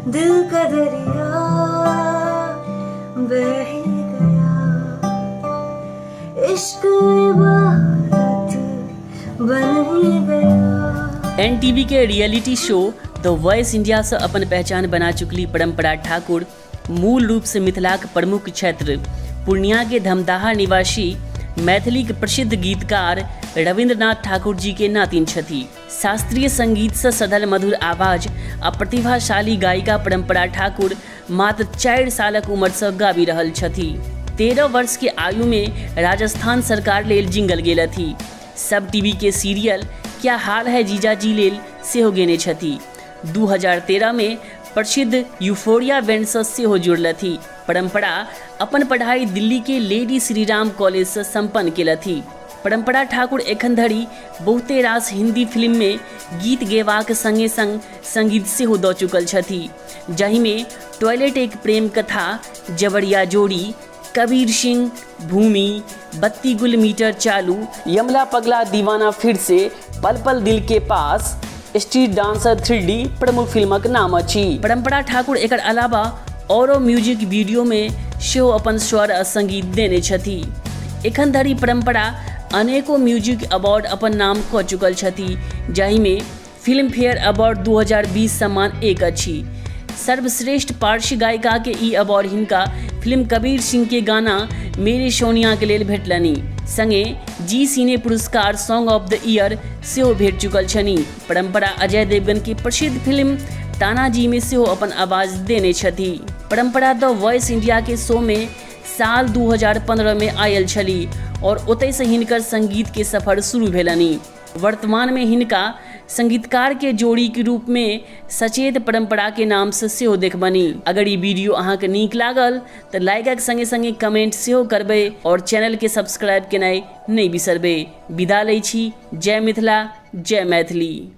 दिल का दरिया बह ही गया, इश्क इबादत बन ही गया। एनटीवी के रियलिटी शो द वॉइस इंडिया से अपन पहचान बना चुकली परंपरा ठाकुर मूल रूप से मिथिलाक प्रमुख क्षेत्र पूर्णिया के धमदाहा निवासी मैथिली के प्रसिद्ध गीतकार रविंद्रनाथ ठाकुर जी के नातिन छथि। शास्त्रीय संगीत से सधल मधुर आवाज आ प्रतिभाशाली गायिका परंपरा ठाकुर मात्र 4 सालक उम्र से गाबि रहल छथि। 13 वर्ष के आयु में राजस्थान सरकार लेल जिंगल गेलथि। सब टीवी के सीरियल क्या हाल है जीजाजी लेल सेहो गेने छथि। 2013 में प्रसिद्ध यूफोरिया बैंड से सेहो जुड़लथि। परंपरा अपन पढ़ाई दिल्ली के लेडी श्रीराम कॉलेज से संपन्न केलथि। परंपरा ठाकुर एखन धरि बहुते रास हिंदी फिल्म में गीत गेबाक संगे संग संगीत सेहो दऽ चुकल छथि, जाहिमे टॉयलेट एक प्रेम कथा, जबरिया जोड़ी, कबीर सिंह, भूमि, बत्ती गुल मीटर चालू, यमला पगला दीवाना फिर से, पल पल दिल के पास, स्ट्रीट डांसर 3D प्रमुख फिल्मक नाम अछि। परंपरा ठाकुर एकर अलावा औरो म्यूजिक वीडियो में सेहो अपन स्वर आ संगीत देने छथि। एखन धरि परंपरा अनेको म्यूजिक अवार्ड अपन नाम कऽ चुकल छथि, जाहिमे फिल्म फेयर अवार्ड 2020 सम्मान एक अछि। सर्वश्रेष्ठ पार्श्व गायिका के ई अवार्ड हिनका फिल्म कबीर सिंह के गाना मेरे सोनिया के लेल भेटलनि। संगे जी सिने पुरस्कार सॉन्ग ऑफ the year सेहो भेट चुकल छनि। परंपरा अजय देवगन के प्रसिद्ध फिल्म तानाजी में सेहो अपन आवाज देने छथि। परंपरा द वॉइस इंडिया के शो में साल 2015 में आयल छली और ओतय से हिनकर संगीत के सफर शुरू भेलनि। वर्तमान में हिनका संगीतकार के जोड़ी के रूप में सचेत परंपरा के नाम से सेहो देखबनि। अगर ई वीडियो अहाँके नीक लागल तऽ लाइकक संगे संगे कमेंट सेहो करबै और चैनल के सब्सक्राइब केनाइ नहि बिसरबै। विदा लै छी। जय मिथिला, जय मैथिली।